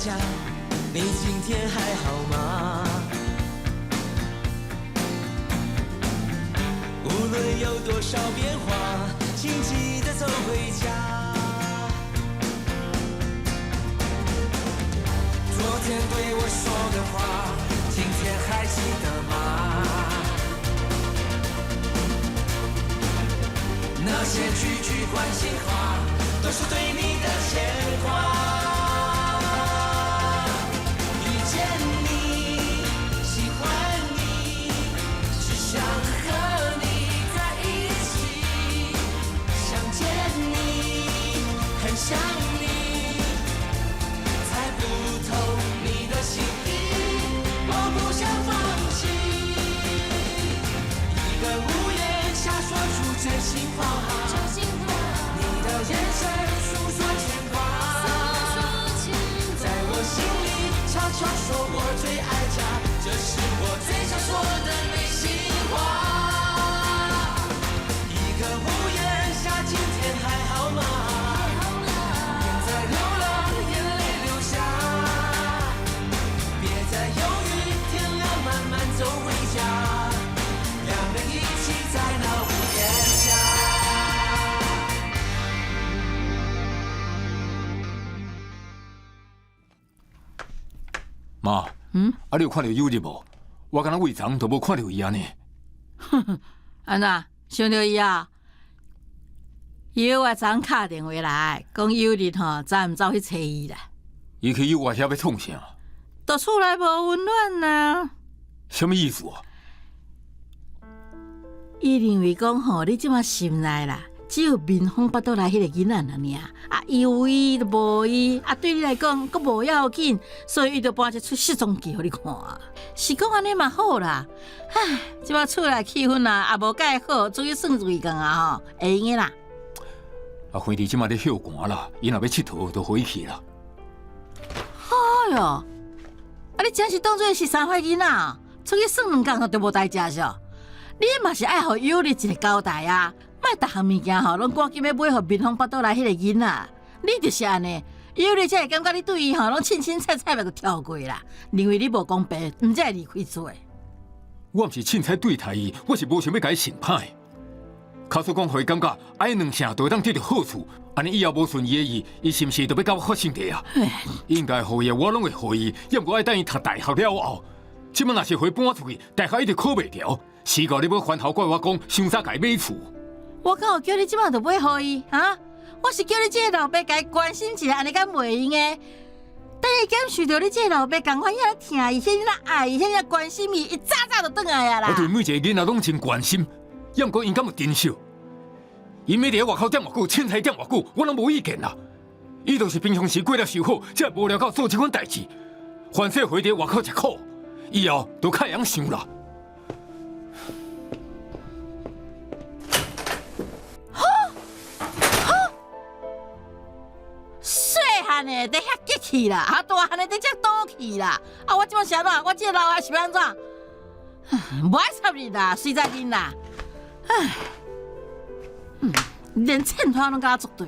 下，你今天還好嗎？無論有多少變化，請記得走回家。昨天對我說的話，今天還記得嗎？那些句句關心話，都是對你的牽掛。遇見你，喜歡你，只想和你在一起。想見你，很想你，猜不透你的心意，我不想放棄。一個屋檐下說出真心話，你的眼神訴說牽掛，在我心裡悄悄說我最愛家，這是我最想說的內心話。一個屋檐下，今天還好嗎？別再流浪，眼淚流下，別再猶豫，天亮慢慢走回家，兩人一起在那屋檐下。媽，啊，你有看著有日無？我敢若為昨都無看著伊按呢。按怎想著伊啊？有啊，昨昏敲電話來，講有日吼，昨暗走去揣伊啦。伊去幼兒遐欲創啥？佇厝內無溫暖啊。啥物意思啊？伊認為講吼，你這馬心內啦，只有民風腹肚內彼個囡仔爾爾，啊，有伊就無伊，啊，對你來講閣無要緊，所以伊就搬一齣失蹤記予你看。是講按呢嘛好啦，唉，這馬厝內氣氛啊，也無蓋好，出去耍幾工啊吼，會用的啦。啊，反正這馬咧歇寒啦，伊若欲𨑨迌，就予伊去啦。哎喲，啊，你真是當做是三歲囡仔，出去耍兩工就無代誌是？你嘛是愛予有你一個交代啊！莫逐項物件吼，攏趕緊欲買予民風腹肚內彼個囡仔。你就是按呢，有你才會感覺你對伊吼攏凊凊彩彩就跳過啦，認為你無公平，毋才會離開厝的。我毋是凊彩對待伊，我是無想欲共伊想歹。假使講予伊感覺愛兩聲就會當得著好處，按呢以後無順伊的意，伊是毋是就欲佮我發生綴啊？應該予伊的，我攏會予伊，猶毋過愛等伊讀大學了後。這馬若是予伊搬出去，大學一定考袂著。時到你欲翻頭過來我講，傷早共伊買厝。我敢有叫你這馬就買予伊啊？我是叫你這個老爸共伊關心一下，按呢敢袂用的？等伊感受著你這個老爸仝款遐疼伊，遐爾愛伊，遐爾關心伊，伊早早就轉來啊啦。我對每一個囡仔攏真關心，猶毋過𪜶敢有珍惜？𪜶欲佇外口踮偌久，凊彩踮偌久，我攏無意見啦。伊就是平常時過了傷好，才會無聊到做這款代誌。凡勢予伊佇外口食苦，以後就較會曉想啦。細漢的佇遐激氣啦，啊大漢的佇遮賭氣啦。啊，我這馬是按怎？我這個老阿是欲按怎？無愛插你啦，隨在恁啦。唉，連秤砣攏共我作對。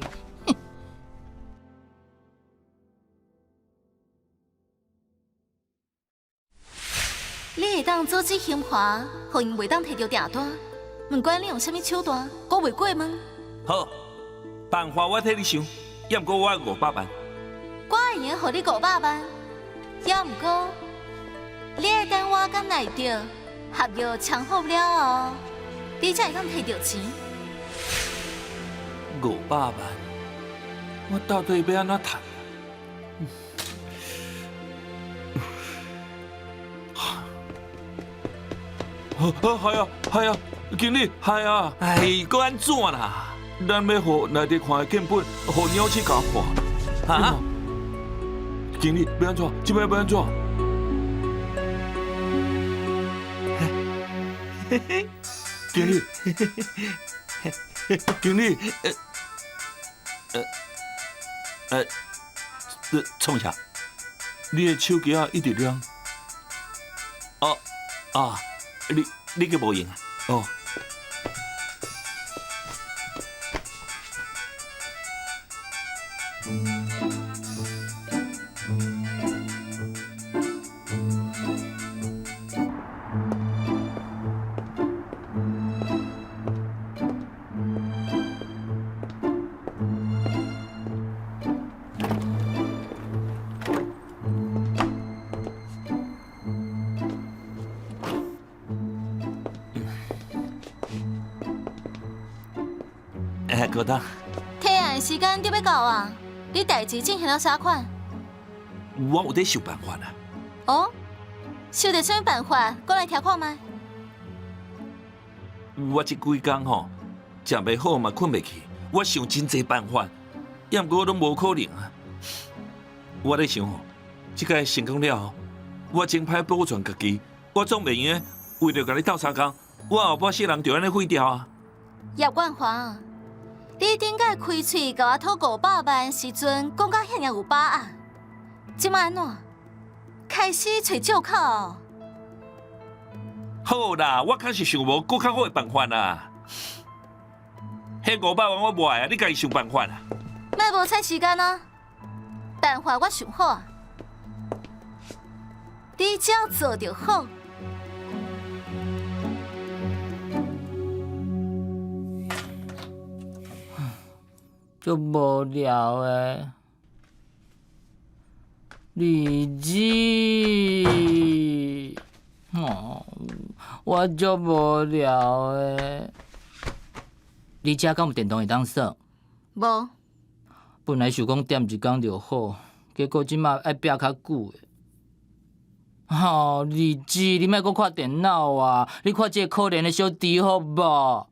你會當阻止興華，予𪜶袂當提著訂單。毋管你用啥物手段，我袂過問。好，辦法我替你想，猶毋過我愛五百萬。我會用予你五百萬，猶毋過你愛等我佮奈德合約簽好了後，你才會當提著錢。五百萬，我到底欲按怎趁？啊，係啊，係啊，經理，係啊，哎，閣按怎啦？咱欲予內地看的劇本，予鳥鼠共看。哈？經理，欲按怎？這擺欲按怎？經理，經理，創啥？你的手機仔一直亮。哦，啊，你閣無閒啊？哦。過當。提案的時間就欲到啊！你代誌進行到啥款？我有咧想辦法啊。哦，想著啥物辦法？講來聽看覓。我這幾工吼，食袂好嘛，睏袂去。我想真濟辦法，也毋過攏無可能啊。我咧想吼，這擺成功了後，我真歹保全家己，我總袂用為著共你鬥相共，我後半世人就按呢廢掉啊。葉冠華，你頂擺開喙共我討500萬時陣，講甲遐爾有把握，這擺按怎？開始揣藉口？好啦，我確實想無閣較好的辦法啦。彼500萬我無愛啊，你家己想辦法啊。莫無嘥時間啊！辦法我想好啊，你照做就好。足無聊的，日子，哦，我足無聊的。你遮敢有電動會當耍？無。本來想講踮一工就好，結果這馬愛拼較久的。吼，日子，你莫閣看電腦啊！你看這個可憐的小豬好無？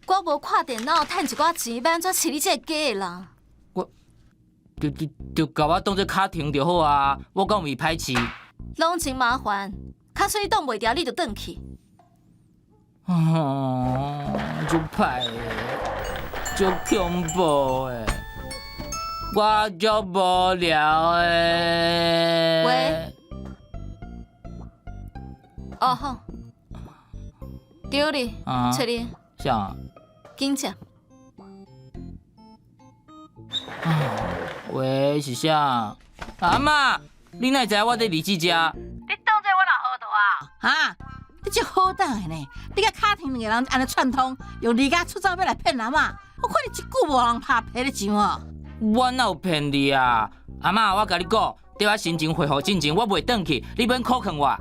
我無看電腦，趁一寡錢，欲按怎飼你這個假的人？我，就就就共我當做卡停就好啊！我敢有伊歹飼？攏真麻煩，假使你擋袂牢，你就轉去。哦，足歹的，足恐怖的，我足無聊的。喂。哦好，對哩，揣你。啥？緊接。喂，是啥？阿嬤，你哪會知我佇李記遮？你當做我老糊塗啊？哈！你這好膽的呢？你共卡亭兩个人按呢串通，用離家出走欲來騙阿嬤？我看你一句無人拍騙咧上哦。我哪有騙你啊？阿嬤，我共你講，佇我心情恢復進前，我袂轉去，你免苦勸我。哈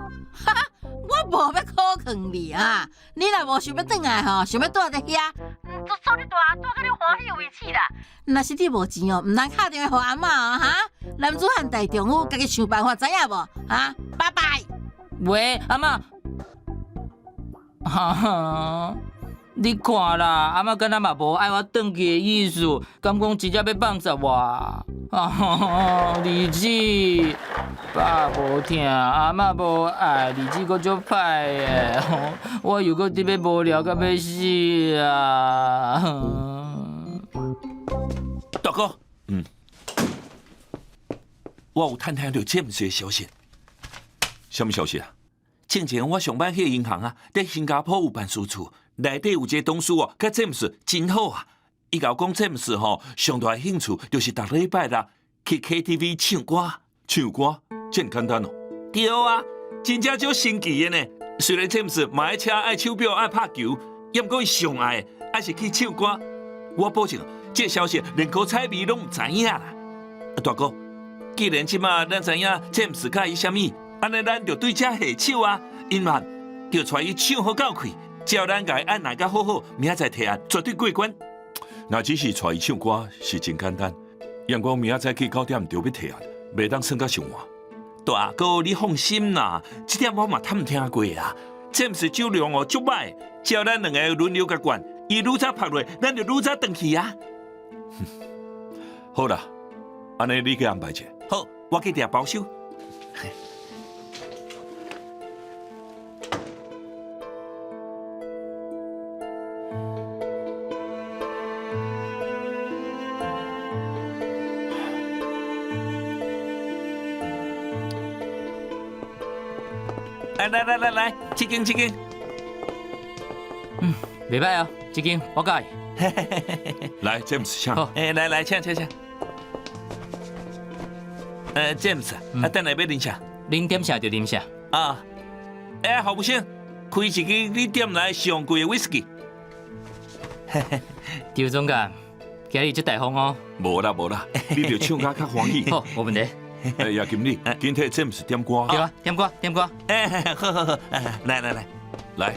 哈，我無欲苦勸你啊！你若無想欲轉來吼，想欲蹛佇遐，就創你大蹛甲你歡喜為止啦。若是你無錢哦，毋通敲電話予阿嬤哦，哈！男子漢大丈夫，家己想辦法，知影無？哈，拜拜。喂，阿嬤。哈哈，你看啦，阿嬤敢若嘛無愛我轉去的意思，敢講真正欲放殺我？啊，日子爸無疼，阿嬤無愛，日子閣足歹的，我又閣佇欲無聊甲欲死啊！大哥，我有探聽著詹姆斯的消息。啥物消息啊？進前我上擺去銀行啊，佇新加坡有辦事處，內底有一個同事哦，佮詹姆斯真好啊。伊共我講詹姆斯吼，上大的興趣就是逐禮拜六去 KTV 唱歌。唱歌？這麼簡單哦？對啊，真正足神奇的呢。雖然詹姆斯嘛愛車、愛手錶、愛拍球，猶毋過伊上愛的還是去唱歌。我保證，這個消息連郭采薇攏毋知影啦。大哥，既然這馬咱知影詹姆斯佮意啥物，按呢咱就對這下手啊！隱瞞，就帶伊唱好到氣，只要咱共伊按捺甲好好，明仔載提案絕對過關。若只是帶伊唱歌是真簡單，毋過明仔載去9點就欲提案，袂當算甲傷晚。大哥，你放心啦，這點我嘛探聽過啊。詹姆斯酒量哦足歹，只要咱兩个輪流共灌，伊愈早拍落，咱就愈早轉去啊。好啦，按呢你去安排者。好，我去訂包廂。來來來來，這間這間，袂歹哦，這間我佮意。來，詹姆斯請。好，欸，來來，請請請。詹姆斯，啊，等下欲啉啥？恁點啥就啉啥。啊，欸，服務生，開一支你店內上貴的威士忌。張總監，今日足大方哦。無啦無啦，你著唱甲較歡喜。好，無問題。欸，葉經理，緊替詹姆斯點歌。對啊，點歌點歌。欸，好好好，來來來，來，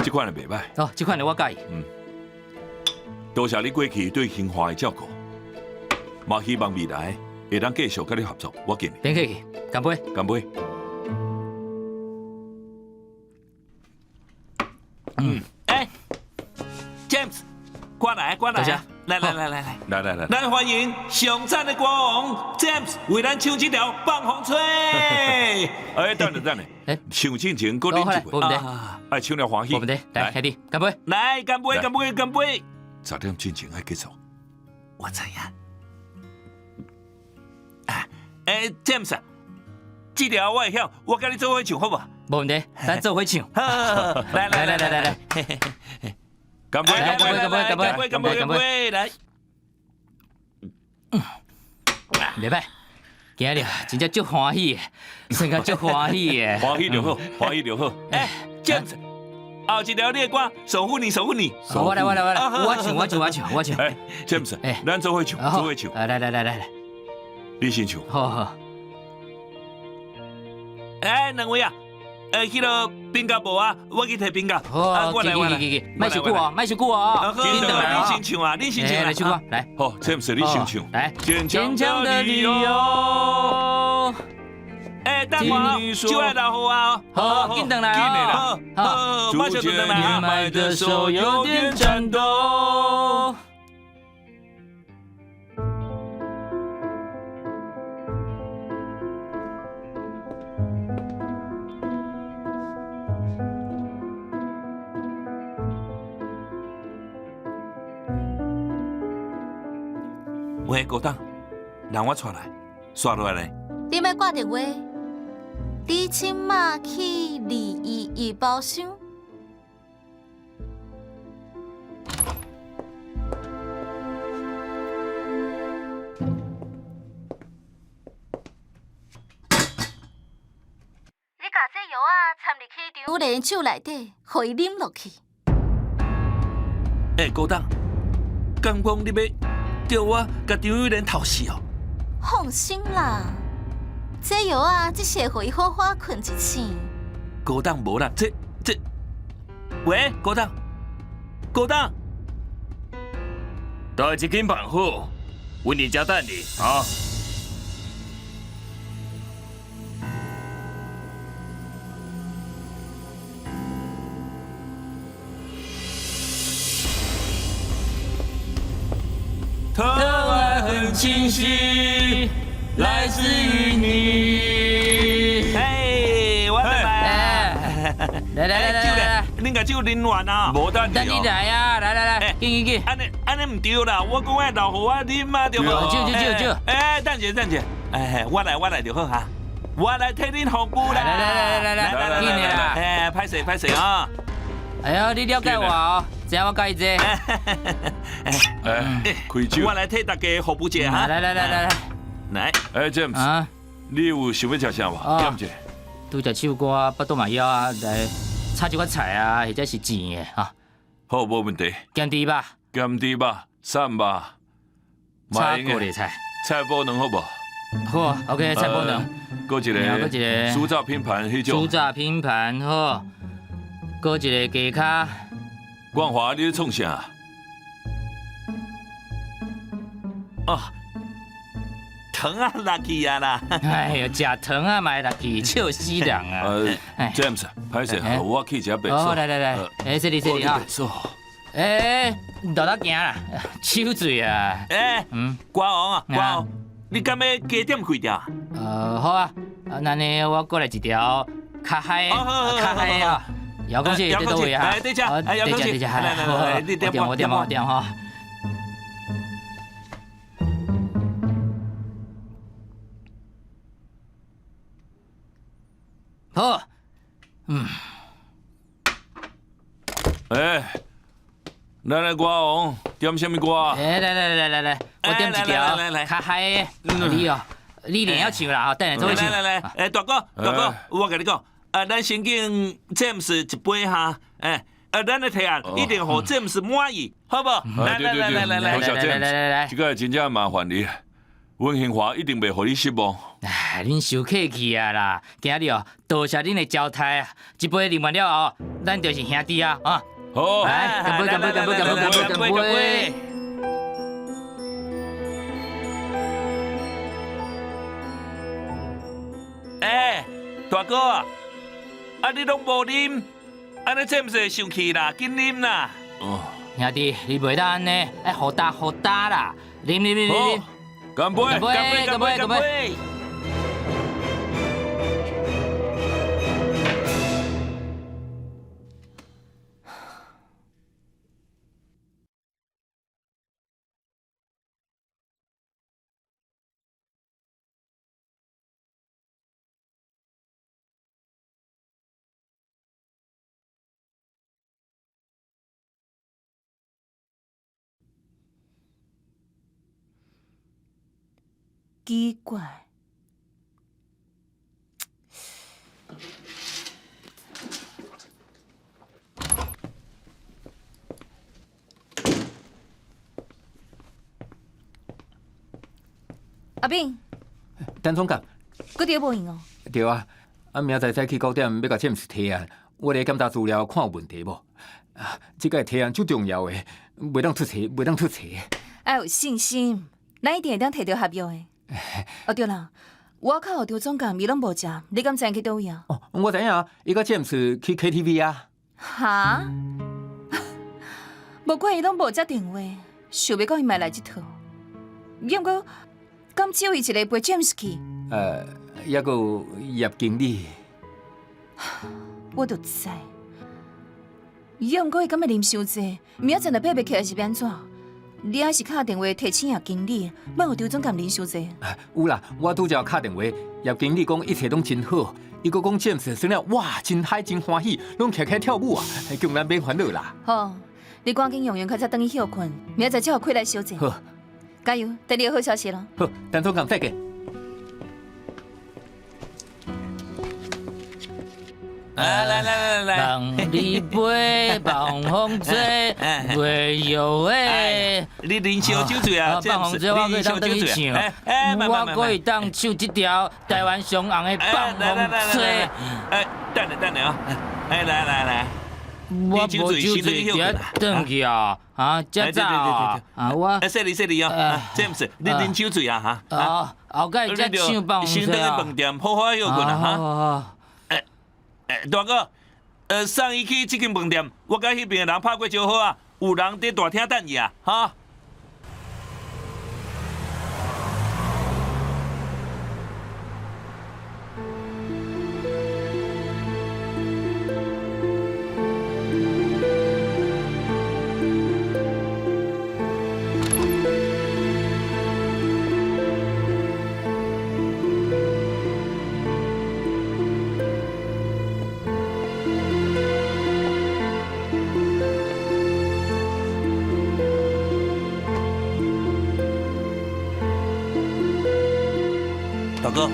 這款的袂䆀。哦，這款的我佮意。嗯。多謝你過去對興華的照顧，嘛希望未來會當繼續佮你合作。我敬你，免客氣，乾杯！乾杯！欸，James，過來過來，多謝。來來來來來，來來來，咱歡迎上讚的歌王 James 為咱唱這條《放風吹》。欸，等下等下，唱進前閣啉一杯，無問題，愛唱了歡喜。無問題，來兄弟，乾杯！來乾杯，乾杯，乾杯！ 10點進前愛結束。我知影。啊，欸，James，這條我會曉，我佮你做伙唱好無？無問題，咱做伙唱。來來來來來，乾杯！乾杯！乾杯！乾杯！乾杯！乾杯！來。袂歹，今日真正足歡喜的，算較足歡喜的。歡喜就好，歡喜就好。欸，James，後一條你的歌，守護你，守護你。我來，我來，我來，我唱，我唱，我唱，我唱。欸，James，咱做伙唱，做伙唱。來來來來來，你先唱。好好。欸，兩位啊，彼个冰咖無啊，我去提冰咖。好，我來，我來，莫傷久哦，莫傷久哦。緊轉來，你先唱啊，你先唱。來唱歌，來。好，James，你先唱。來。堅強的理由。欸，等我，酒愛留予我哦。好，緊轉來哦。好，馬上轉來啊。年邁的手有點顫抖。喂，高董，人我帶來，煞落來咧。你莫掛電話，你這馬去211包廂。你共這藥仔摻入去張蓮酒內底，予伊啉落去。欸，高董，敢講你欲叫我共張玉蓮頭死哦？放心啦，這藥仔只是會予伊好好睏一醒。高董無啦，這這，喂，高董，高董，代誌緊辦好，阮佇遮等你啊。疼愛很清晰，來自於你。嘿，我來。來來來來，恁共酒啉完啊？無等等你來啊！來來來，緊緊緊。按呢按呢毋對啦，我講愛留予我啉啊，對無？酒酒酒酒。欸，等一下等一下，哎，我來我來就好哈，我來替恁服務啦。來來來來來來，緊的啦。哎，歹勢歹勢啊！哎呦，你了解我哦，知影我佮意這。哎，開酒。我來替大家服務一下哈。來來來來來，來。欸，James，你有想欲食啥無？點一下。拄食唱歌，腹肚嘛枵啊，來炒一寡菜啊，或者是煎的哈。好，無問題。鹹豬肉。鹹豬肉、鳝肉，炒高麗菜。菜脯卵好無？好，OK，菜脯卵。閣一個，閣一個。酥炸拼盤彼種。酥炸拼盤好，閣一個雞跤。冠華，你咧創啥？哦，糖仔落去啊啦！哎呦，食糖仔嘛會落去，笑死人啊！ James，歹勢，我去一下廁所。哦，來來來，欸，這裡這裡啊。欸，豆豆行啦，手醉啊！欸，歌王啊，歌王，你敢欲加點幾條？好啊，那呢，我過來一條較嗨的，較嗨的啊！遙控器佇佗位啊？來，佇遮，遙控器，來來來，你點我點我點哈。好，嗯。欸，來來，歌王點啥物歌？欸，來來來來來，我點一條較嗨的，你哦，你練曉唱啦，吼，等下做伙唱。來來來，欸，大哥大哥，我共你講，啊，咱先敬 James 一杯哈，欸，啊，咱的提案一定予 James 滿意，好無？來來來來來來，多謝 James，這個真正麻煩你，阮興華一定袂予你失望。哎，恁傷客氣啊啦！今日哦，多謝恁的招待啊，這杯啉完了後，咱就是兄弟啊！啊，好，來，乾杯！乾杯！乾杯！乾杯！乾杯！乾杯！欸，大哥啊，啊你攏無啉，按呢這毋是會生氣啦，緊啉啦。哦，兄弟，你袂當按呢，愛予焦予焦啦，啉啉啉啉。乾杯！乾杯！乾杯！乾杯！奇怪，阿炳，陳總監，閣佇咧無閒哦？對啊，啊明仔載早起九點欲共詹姆斯提案，我咧檢查資料看有問題無？啊，這個提案足重要的，袂當出錯，袂當出錯。愛有信心，咱一定會當提著合約的。哦對啦，外口張總監伊攏無食，你敢知影去佗位啊？哦，我知影，伊佮詹姆斯去 KTV 啊。哈？無怪伊攏無接電話，想欲講伊嘛來這套。抑毋過，敢只有伊一个陪詹姆斯去？抑閣有葉經理。我就知。抑毋過伊敢會啉傷濟，明仔載若爬袂起來是欲按怎？你還是敲電話提醒葉經理，莫予張總監啉傷濟。有啦，我拄才敲電話，葉經理講一切攏真好，伊閣講詹姆斯耍了哇，真嗨真歡喜，攏徛起跳舞啊，叫咱免煩惱啦。好，你趕緊用用較早轉去歇睏，明仔載才有氣力相戰。好，加油，等你的好消息囉。好，陳總監再見。來來來來來，放你飛，放風吹，袂搖的。你啉燒酒醉啊？放風吹，我閣會當轉去唱。我閣會當唱這條台灣上紅的放風吹。哎，等下等下啊！哎，來來來，我無酒醉，就愛轉去啊！啊，這早啊！啊，我。哎，細膩細膩啊！這毋是你啉酒醉啊？哈！啊，後蓋才唱放風吹啊！先轉去飯店好好歇睏啊！哈。欸，大哥，送伊去這間飯店，我佮彼邊的人拍過招呼啊，有人佇大廳等伊啊，哈。大哥，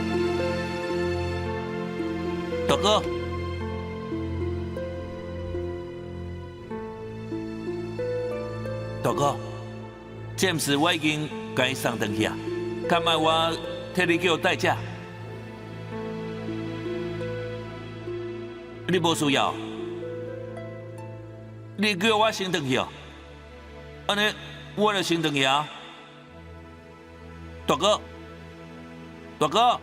大哥，大哥，这毋是我已经共伊送转去啊？敢爱我替你叫代驾？你无需要？你叫我先转去哦？按呢，我就先转去啊。大哥。大哥，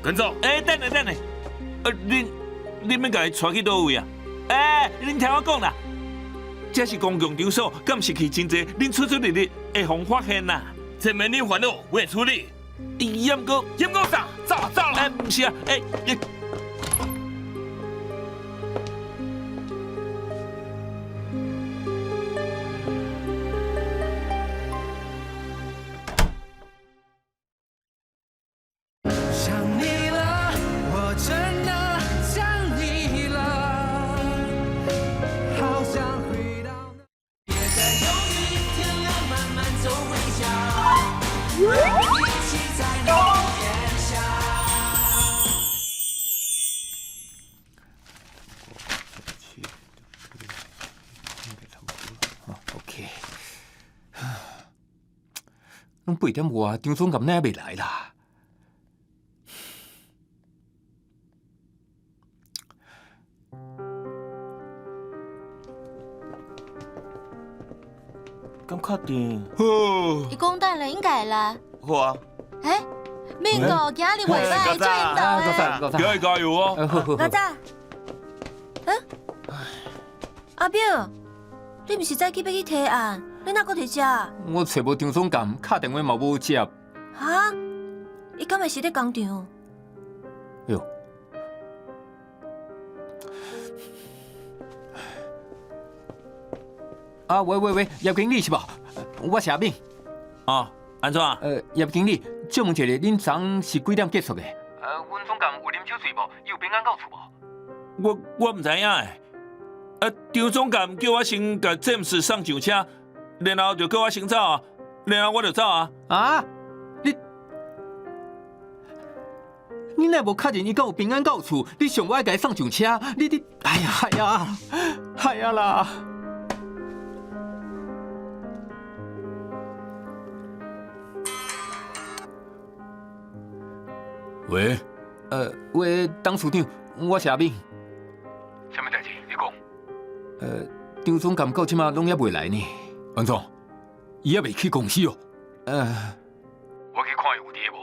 跟走。欸，等下等下，恁恁欲共伊帶去佗位啊？欸，恁聽我講啦，這是公共場所，敢是去真濟，恁出出入入會予人發現啦。這免恁煩惱，我會處理。伊毋過，毋過啥？走走啦！欸，毋是啊，欸。想你了，我真的想你了，好想回到那。別再猶豫，天亮慢慢走回家，一起在那屋檐下。 OK，攏八點外，張總監哪會來啦？敢确定？好，伊讲等下应该会来。好啊。欸，敏哥，今日袂歹，做引导的。今日加油哦！老早，欸，阿表，你毋是早起欲去提案，你哪阁佇遮？我揣无张总监，敲电话嘛无接。哈？伊敢会是咧工厂？哟。啊喂喂喂，叶经理是无？我是阿敏。哦，按怎？叶经理，借问一下，恁昨昏是几点结束的？阮总监有啉酒醉无？伊有平安到厝无？我毋知影欸。啊，张总监叫我先共詹姆斯送上车，然后就叫我先走啊，然后我就走啊。啊？你若无确认伊敢有平安到厝，你上爱共伊送上车，你，哎呀哎呀，哎呀啦！喂，喂，董事长，我是阿敏。啥物代志？你讲。张总监到这马拢犹未来呢。按怎？伊犹未去公司哦。我去看伊有佇咧无？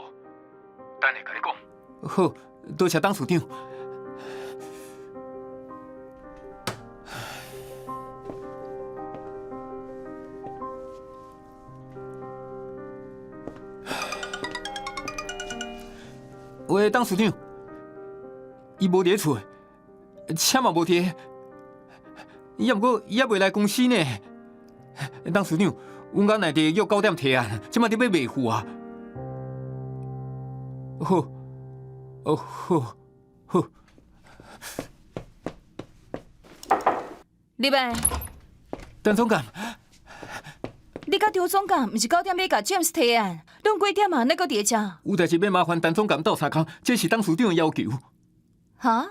等下共你讲。好，多谢董事长。喂，董事长，伊无伫厝，车嘛无佇，伊犹毋过伊犹未来公司呢。董事长，阮家内地约9点提案，这马伫欲袂赴啊。好，哦好，好。李白，陈总监，你佮张总监毋是9点欲共 James 提案，拢几点啊？你阁伫遮？有代志欲麻烦陈总监斗相共，这是董事长的要求。哈？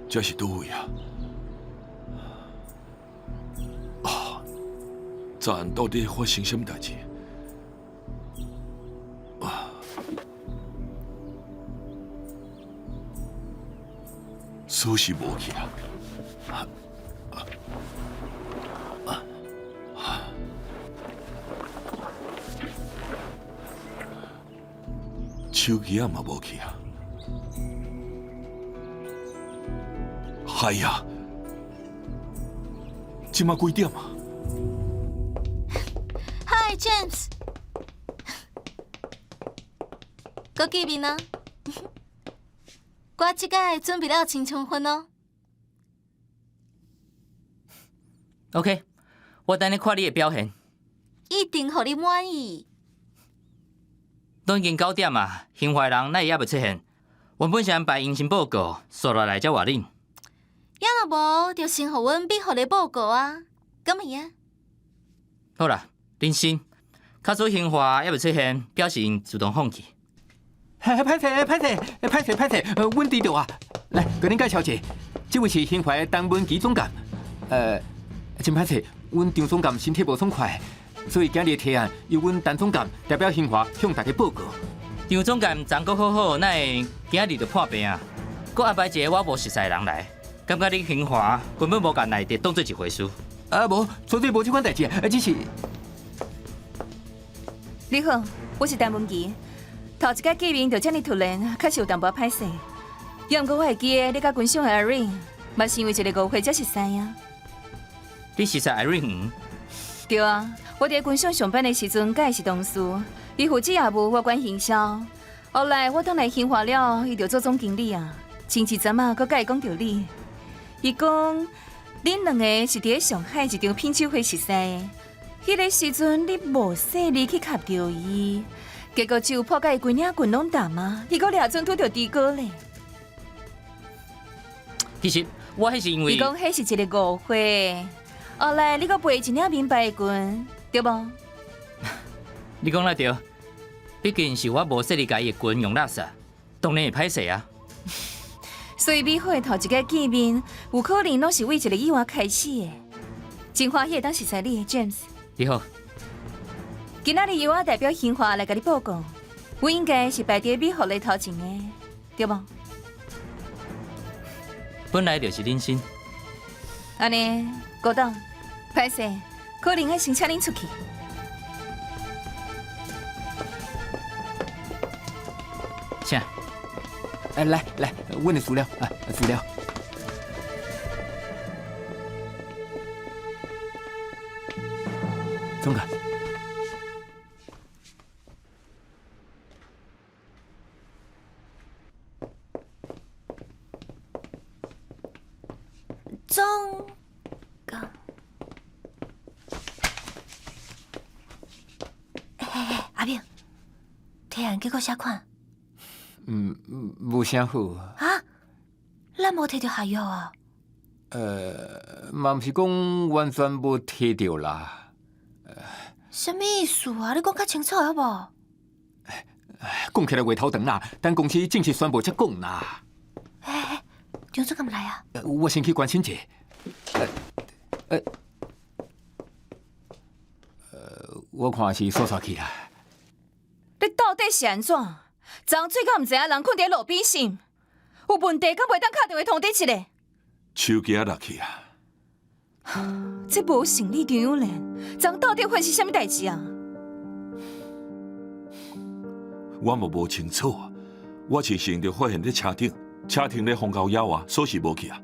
这是佗位啊？啊，昨暗到底发生啥物代志？啊，锁匙无去啊！手机仔嘛无去啊！哎呀，这马几点啊？ Hi James，阁见面啊！我这摆准备了真充分哦。 OK，我等你看你的表现。一定予你满意。拢已经9点啊，兴华人哪会犹未出现？原本是安排迎新报告，煞落来才偌冷。也若无，就先予阮美福的报告啊，敢会啊？好啦，忍心，假使兴华犹未出现，表示𪜶自动放弃。歹势，歹势，歹势，歹势，阮迟到啊！来，共恁介绍一下，这位是兴华的陈文琪总监。真歹势，阮张总监身体无爽快，所以今日的提案由阮陈总监代表兴华向大家报告。张总监昨阁好好，哪会今日就破病啊？阁安排一个我无熟似的人来，感觉你兴华根本无共内地当做一回事。啊，无，绝对无这款代志，只是……你好，我是陈文琪。头一摆见面就遮尔突然，确实有淡薄歹势。也毋过我会记得你佮军上的 Irene，嘛是因为一个误会才熟似啊。你熟似 Irene？对啊，我伫军上上班的时阵，佮伊是同事，伊负责业务，我管行销。后来我转来兴华了，伊就做总经理啊。前一阵啊，阁佮伊讲著你，伊讲恁两个是伫咧上海一场品酒会熟似的，彼个时阵你无细腻去合著伊。结果酒泼甲伊规领裙拢澹啊！伊阁掠准拄著猪哥咧。其实我彼是因为，伊讲彼是一个误会。后来你阁背一领名牌的裙，对无？你讲得对，畢竟是我無細膩共伊的群用垃圾，當然會歹勢啊。所以美好的頭一擺見面，有可能攏是為一個意外開始的。真歡喜會當熟似你，James。你好。今仔日由我代表興華來共你報告，我應該是排佇美福麗頭前的，對無？本來就是恁先。按呢，郭董，歹勢，可能愛先請恁出去。請。哎，來來，阮的資料啊，資料。總監。總監。嘿嘿，阿明，提案結果啥款？嗯，無啥好。啊？咱無提著合約啊？嘛毋是講完全無提著啦。啥物意思啊？你講較清楚好無？講起來話頭長啦，等公司正式宣布才講啦。欸欸，張總敢來啊？我先去關心者。我看是煞煞去啦。你到底是按怎？昨醉到毋知影人睏佇路邊糝，有問題敢袂當敲電話通知一下？手機仔落去啊！這無生理張有蓮，昨到底發生啥物代誌啊？我嘛無清楚啊！我是先著發現佇車頂，車停咧風高枵啊，鎖匙無去啊！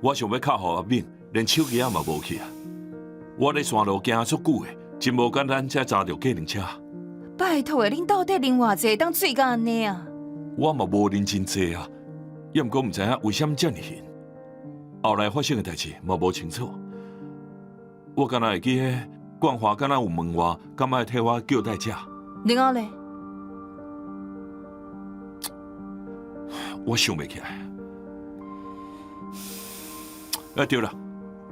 我想欲敲予阿敏，連手機仔嘛無去啊！我咧山路行足久的，真無簡單才查著計程車。拜託的，恁到底啉偌濟會當醉到按呢啊？我嘛無啉真濟啊，猶毋過毋知影為啥物遮爾眩。後來發生的代誌嘛無清楚。我敢若會記得，冠華敢若有問我，敢愛替我叫代駕。然後咧？我想袂起來。啊對啦，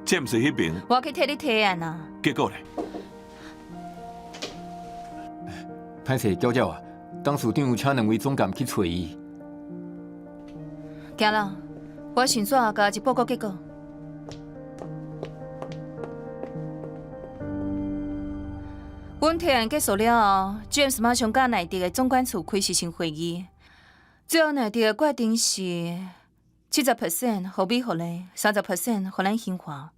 這毋是彼爿。我去替你提案啊。結果咧？歹勢，嬌嬌啊，董事長有請兩位總監去揣伊。行啦，我先煞共伊報告結果。阮提案結束了後，James 馬上佮內地的總管處開視訊會議，最後內地的決定是70% 予美福麗，30% 予咱興華，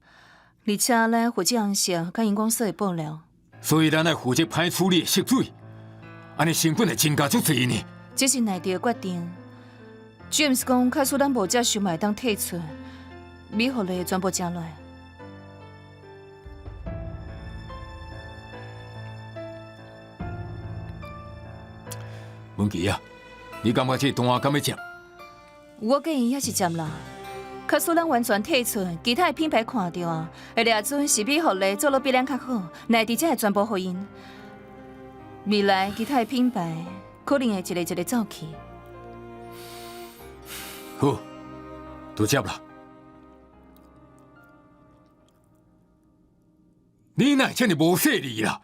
而且咱負責紅色佮熒光色的布料。所以咱愛負責歹處理的色水，按呢成本會增加足濟呢。這是內地的決定。James 講，假使咱無接受，嘛會當退出，美福麗全部食落。文琪啊，你感覺這單敢欲接？我建議猶是接啦。假使咱完全退出，其他的品牌看著啊，會掠準是美福麗做得比咱較好，內地才會全部予𪜶。未來其他的品牌可能會一个一个走去。好，就接啦。你哪會遮爾無細膩啦？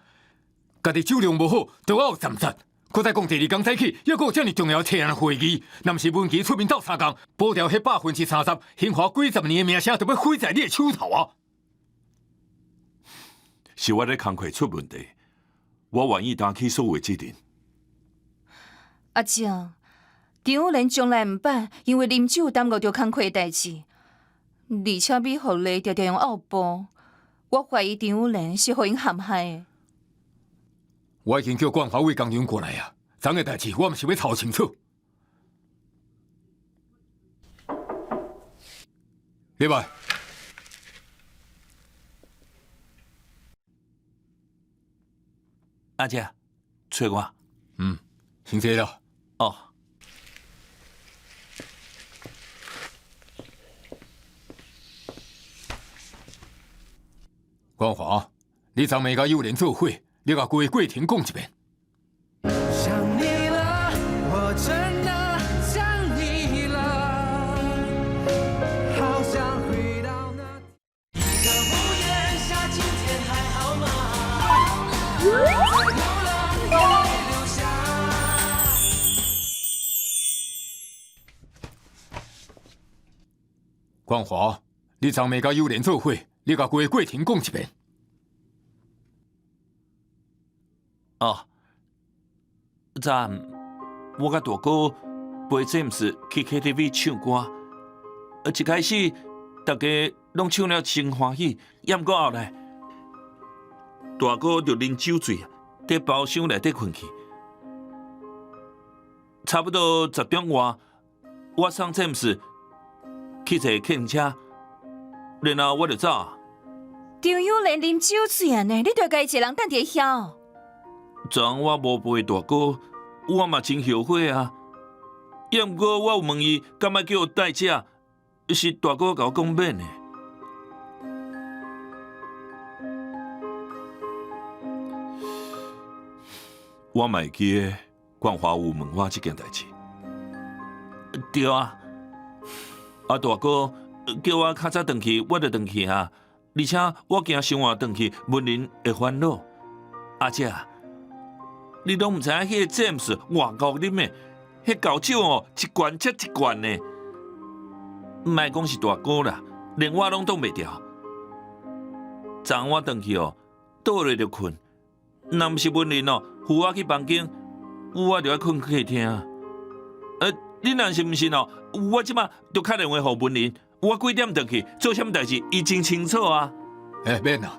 家己酒量無好，就愛有暫時。閣再講第二工早起，猶閣有遮爾重要提案會議，若毋是文琪出面鬥相共，保掉彼30%，興華幾十年的名聲就欲毀在你的手頭啊！是我咧工課出問題，我願意擔起所有責任。阿叔，張有蓮從來毋捌因為啉酒耽誤著工課的代誌，而且美福麗常常用奧步，我懷疑張有蓮是予𪜶陷害的。我已經叫冠華為工廠過來啊，昨的代誌我毋是欲查清楚。入來。阿姐，揣我。嗯，先坐啦。哦。冠華，你昨暝佮友蓮做伙，你共規個過程講一遍。想你了，我真的想你了，好想回到那一個屋檐下，今天還好嗎？在流浪，眼淚流下。冠華，你昨暝佮友蓮做伙，你共規个過程講一遍。哦，昨暗我佮大哥陪詹姆斯去 KTV 唱歌，一開始大家攏唱了真歡喜，猶毋過後來，大哥就啉酒醉，佇包廂內底睏去。差不多十點外，我送詹姆斯去坐客運車，然後我就走。張友蓮啉酒醉按呢，你著共伊一个人等佇遐。昨昏我無陪大哥，我嘛真後悔啊。猶毋過我有問伊，敢愛叫我代駕，是大哥共我講免的。我嘛會記得冠華有問我這件代誌。對啊，啊大哥叫我較早轉去，我就轉去啊。而且我驚傷晚轉去，文玲會煩惱。阿姐，你攏毋知影彼个詹姆斯偌厚啉的，彼厚酒哦，一罐接一罐的。莫講是大哥啦，連我攏擋袂牢。昨昏我轉去哦，倒落就睏。若毋是文玲哦，扶我去房間，我就愛睏客廳。你若是毋信哦，我這馬就敲電話予文玲，我幾點轉去，做啥物代誌，伊真清楚啊。欸，免啦，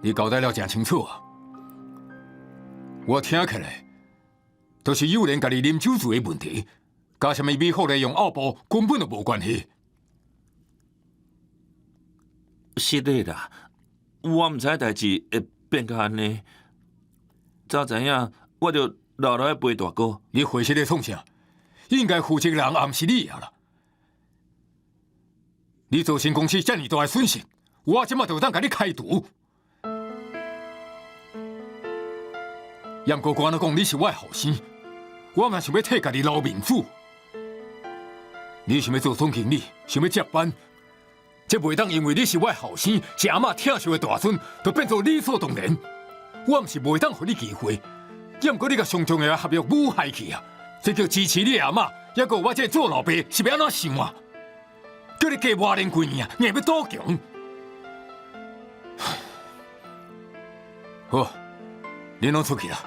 你交代了誠清楚啊。我聽起來，都是友蓮家己啉酒醉的問題，佮啥物美福利用奧步根本就無關係。是的啦，我毋知代誌會變到按呢。早知影，我就留落來陪大哥。你回去咧創啥？應該負責的人也毋是你啊啦！你造成公司遮爾大的損失，我這馬就有當共你開除。猶毋過我按怎講，你是我的後生，我嘛想欲替家己留面子。你想欲做總經理，想欲接班，這袂當因為你是我的後生，是阿嬤疼惜的大孫，就變做理所當然。我毋是袂當予你機會，猶毋過你共上重要的合約舞害去啊！這叫支持你的阿嬤，猶閣有我這個做老爸是欲按怎想啊？叫你加磨練幾年啊，硬欲賭強。好，恁攏出去啦。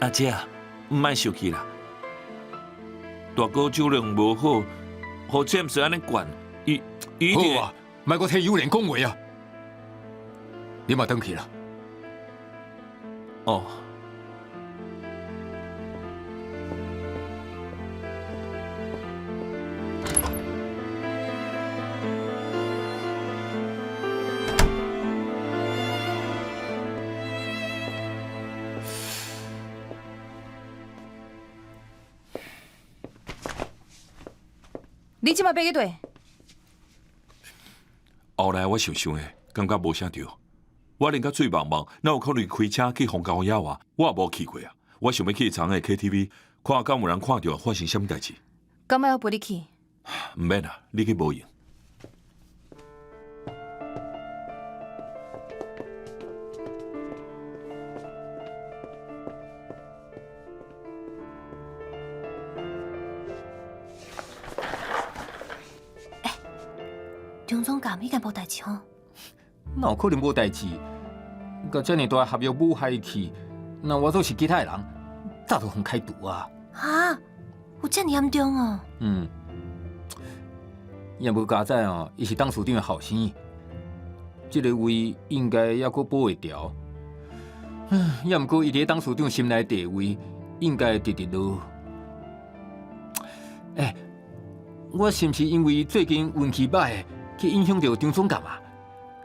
阿姐啊，毋愛生氣啦。大哥酒量無好，予詹姆斯按呢灌，伊伊一定好啊，莫閣替友蓮講話啊！你嘛轉去啦。哦。你這馬欲去佗？後來我想想的，感覺無啥對。我連甲水茫茫，哪有可能開車去風高野啊？我也無去過啊。我想欲去昨昏的 KTV，看敢有人看著發生啥物代誌。敢愛我陪你去？毋免啦，你去無用。欸，張總監應該無代誌吼？哪有可能無代誌？共遮爾大的合約舞害去，若換做是其他的人，早就予開除啊！哈，有遮爾嚴重哦？嗯，也無佳哉哦，伊是董事長的後生，這个位應該猶閣保會牢。猶毋過伊佇董事長心內地位，應該會直直落。欸，我是毋是因為最近運氣䆀，去影響著張總監啊？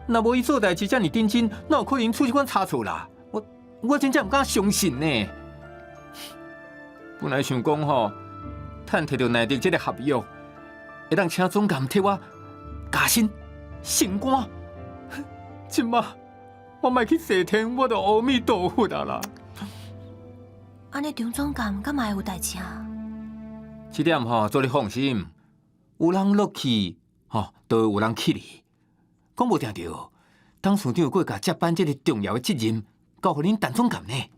若無伊做代誌遮爾認真，哪有可能出這款差錯啦？我我真正毋敢相信呢。本來想講吼，趁提著內地這个合約，會當請總監替我加薪升官。這馬我莫去西天，我就阿彌陀佛啊啦！按呢張總監敢嘛會有代誌啊？這點吼，做你放心。有人落去，吼，就有人起哩。講無定著，董事長閣會共接班這个重要的責任交予恁陳總監呢。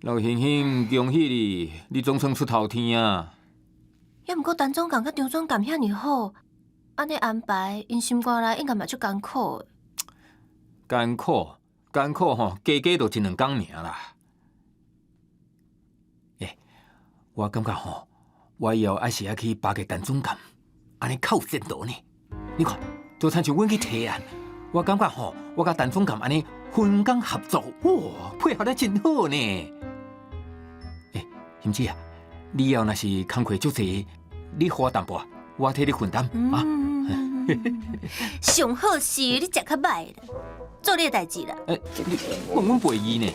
劉欣欣，恭喜你，你總算出頭天啊！猶毋過陳總監佮張總監遐爾好，按呢安排，𪜶心肝內應該嘛足艱苦的。艱苦，艱苦吼，加加就一兩工爾啦。欸，我感覺吼，我以後還是愛去巴結陳總監，按呢較有前途呢。你看，就親像阮去提案，我感覺吼，我佮陳總監按呢分工合作，哇，配合得真好呢。欸，欣姊啊，你以後若是工課足濟，你予我淡薄，我替你分擔啊。上好是你食較歹啦，做你的代誌啦。欸，你問阮袂意呢？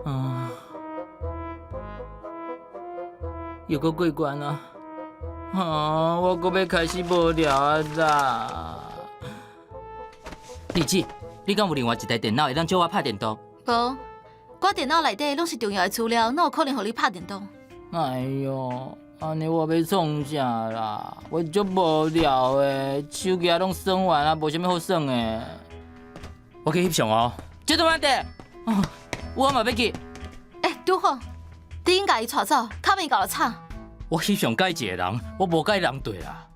啊，又閣過關啊！啊，我閣欲開始無聊啊啦！麗姊，你敢有另外一台電腦會當借我拍電動？無，我電腦內底攏是重要的資料，哪有可能予你拍電動？哎喲，按呢我欲創啥啦？我足無聊的，手機仔攏耍完啊，無啥物好耍的。我去翕相哦。ちょっと待って，我嘛欲去。欸，拄好，你應共伊帶走，較免共伊吵。我翕相佮意一个人，我無佮意人對啦。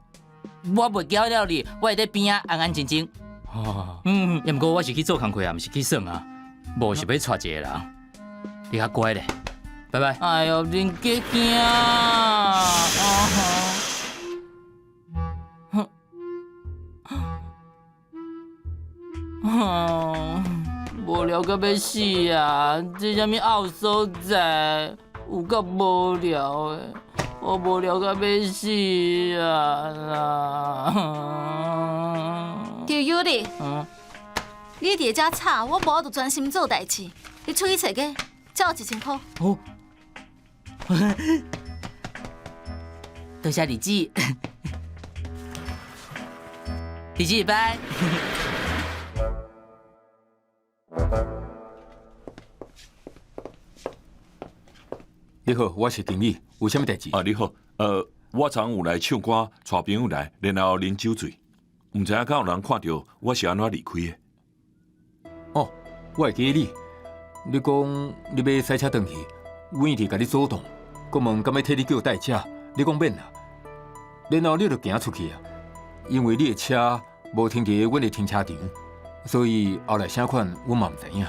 我袂攪擾你，我會佇邊仔安安靜靜。嗯，猶毋過我是去做工課啊，毋是去耍啊。無想欲帶一个人，你較乖咧。拜拜。哎喲，恁家囝啊！無聊到欲死啊！這啥物漚所在，有夠無聊的，我無聊到欲死啊！張有利，你佇遮吵，我無法度專心做代誌。你出去揣個，借我1000箍。哦，多謝麗姊，麗姊拜。你好，我是經理，有啥物代誌？啊，你好，我昨昏有來唱歌，帶朋友來，然後啉酒醉，毋知影敢有人看著我是按怎離開的。哦，我會記得你，你講你欲駛車轉去，阮一直共你阻擋，閣問敢欲替你叫代駕，你講免啦，然後你就行出去啊，因為你的車無停佇阮的停車場，所以後來啥款阮嘛毋知影。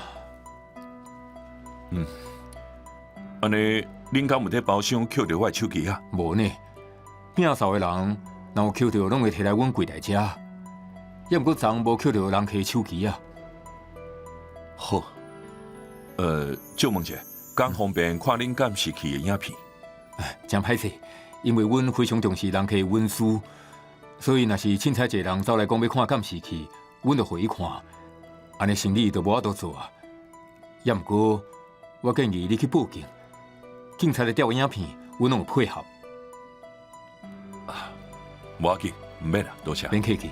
嗯，按呢，恁敢有佇包廂抾著我的手機啊？無呢，摒掃的人若有抾著，攏會提來阮櫃台遮。猶毋過昨昏無抾著人客手機啊。好，借問一下，敢方便看恁監視器的影片？真歹勢，因為阮非常重視人客隱私，所以若是凊彩一個人走來講欲看監視器，阮就予伊看，按呢生理就無法度做啊。猶毋過，我建議你去報警，警察來調影片，阮攏有配合。啊，無要緊，毋免啦，多謝。免客氣。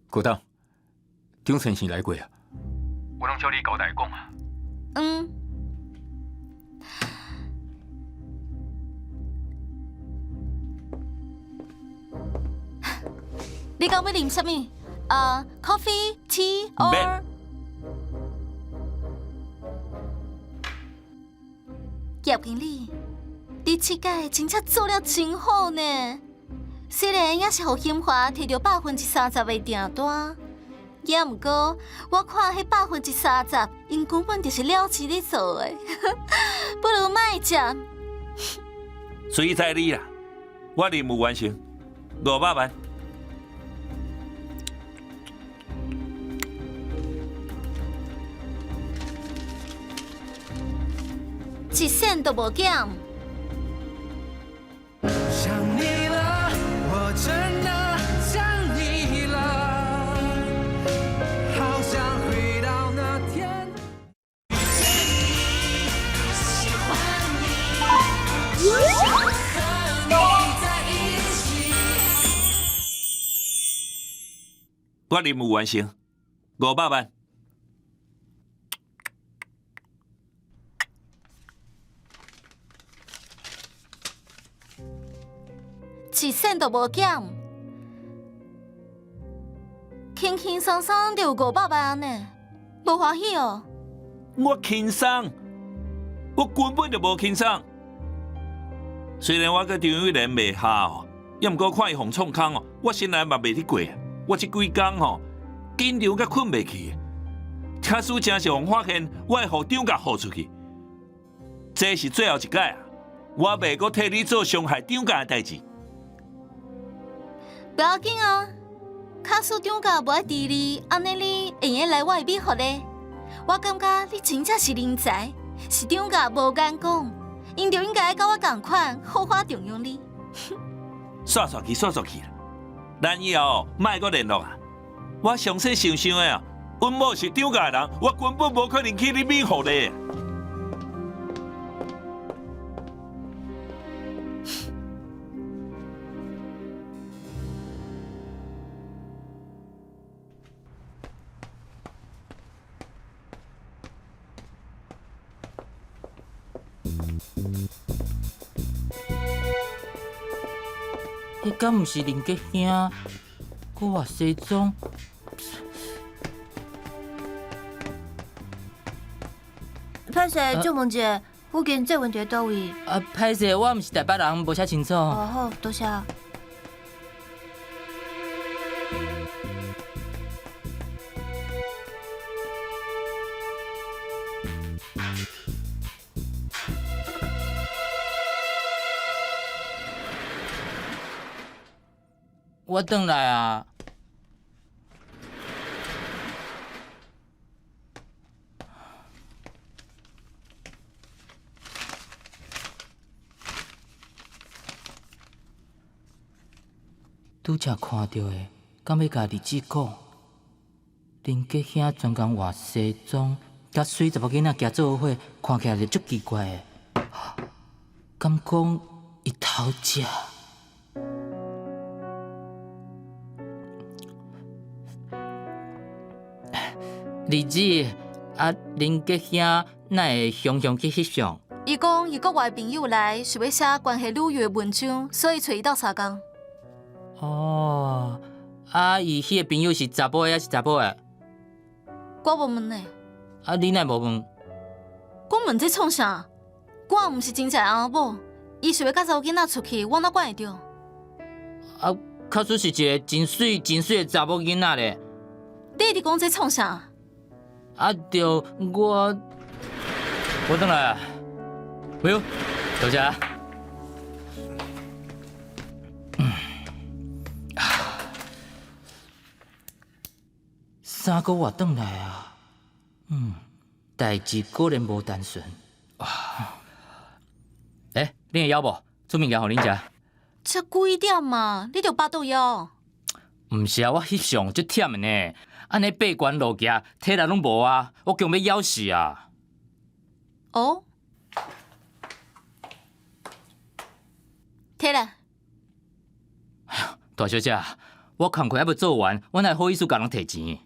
郭董，張先生來過啊？我攏照你交代講啊。嗯。你講欲啉啥物？Coffee, tea or？葉經理，你這擺真正做了真好呢。雖然也是予興華提著30%的訂單，也毋過我看彼30%，𪜶根本就是了錢咧做的，不如莫食。隨在你啦，我任務完成，500萬。一仙都無減。想你了，我真的想你了，好想回到那天。遇見你，我任務完成，500萬。一仙都無減，輕輕鬆鬆就有500萬呢，無歡喜哦？我輕鬆，我根本就無輕鬆。雖然我佮張友蓮袂合哦，猶毋過看伊予創空哦，我心內嘛袂得過。我這幾工吼緊張甲睏袂去，假使真是予發現，我會予張甲予出去。這是最後一擺啊！我袂閣替你做傷害張家的代誌。不要緊啊，假使張家無愛治你，按呢你會用來我的美福咧。我感覺你真正是人才，是張家無眼光，𪜶就應該佮我仝款，好好重用你。煞煞去，煞煞去啦！咱以後莫閣聯絡啊！我詳細想想的啊，阮某是張家的人，我根本無可能去你美福咧。彼敢毋是林杰兄？閣换西裝？歹勢，借問一下，附近捷運佇佗位？啊，歹勢，我毋是台北人，無啥清楚。哦好，多謝。我轉來啊！拄才看著的，敢欲共麗子講？林杰兄專工換西裝，佮媠查某囡仔行做伙，看起來就足奇怪的。敢講伊偷食？麗子，啊，林杰兄哪會常常去翕相？伊講伊國外朋友來是欲寫關係旅遊的文章，所以揣伊鬥相共。哦，啊，伊彼个朋友是查埔的抑是查某的？我無問呢。啊，你哪無問？我問這創啥？我毋是真正翁某，伊想欲佮查某囡仔出去，我哪管會著？啊，假使是一个真媠真媠的查某囡仔咧？你佇講這創啥？啊，著我，我轉來啊，朋友，多謝。3個月轉來啊，代誌果然無單純。欸，你會枵無？煮物件予恁食。才幾點啊？你就腹肚枵？毋是啊，我翕相足忝的呢，按呢爬懸落行，體力攏無啊，我強欲枵死啊！哦，提來。哎呀，大小姐，我工課猶未做完，我哪會好意思共人提錢？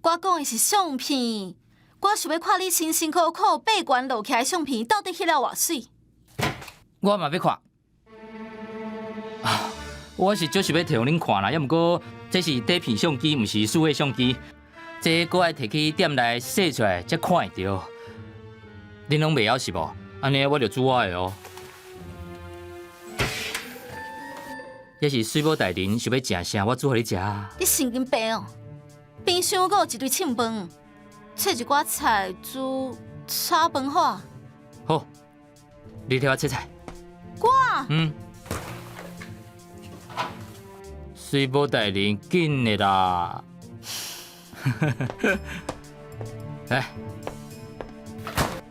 我講的是相片，我想欲看你辛辛苦苦爬懸落徛的相片，到底翕了偌媠？我嘛欲看。啊，我是就是欲提予恁看啦，猶毋過這是底片相機，毋是數位相機，這閣愛提去店內洗出來才看會著。恁攏袂曉是無？按呢我就煮我的哦。抑是媠某大人想欲食啥，我煮予你食啊。你神經病哦！冰箱閣有一堆凊飯，切一寡菜煮炒飯好啊。好，你替我切菜。我。嗯。媠某大人，緊的啦。來，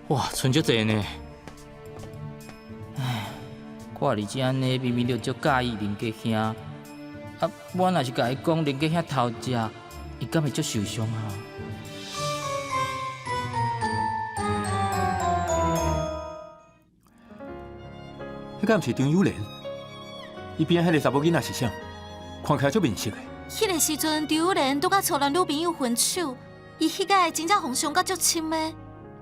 哇，賰足濟呢。唉，看麗子按呢，明明就足佮意林杰兄，啊，我若是共伊講林杰兄偷食，伊敢會足受傷啊？彼敢毋是張友蓮？伊邊仔彼个查某囡仔是啥？看起來足面熟的。彼个時陣，張友蓮拄佮初男女朋友分手，伊彼擺真正予傷甲足深的，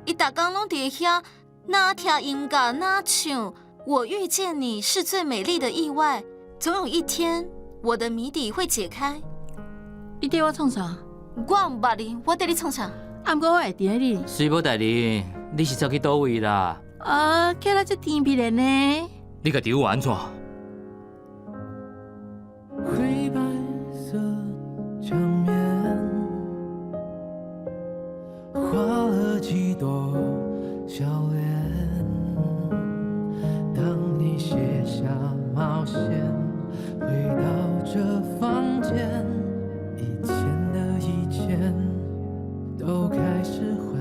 伊逐工攏佇遐，哪聽音樂，哪唱。我遇見你是最美麗的意外，總有一天我的謎底會解開。你綴我創啥？我毋捌你，我綴你創啥？啊，毋過我會佇你。水無代誌，你是走去佗位啦？啊，起來這甜蜜的呢？你家己有按怎？灰白色牆面，畫了幾朵笑臉。當你卸下帽線，回到這房間，以前的以前都開始懷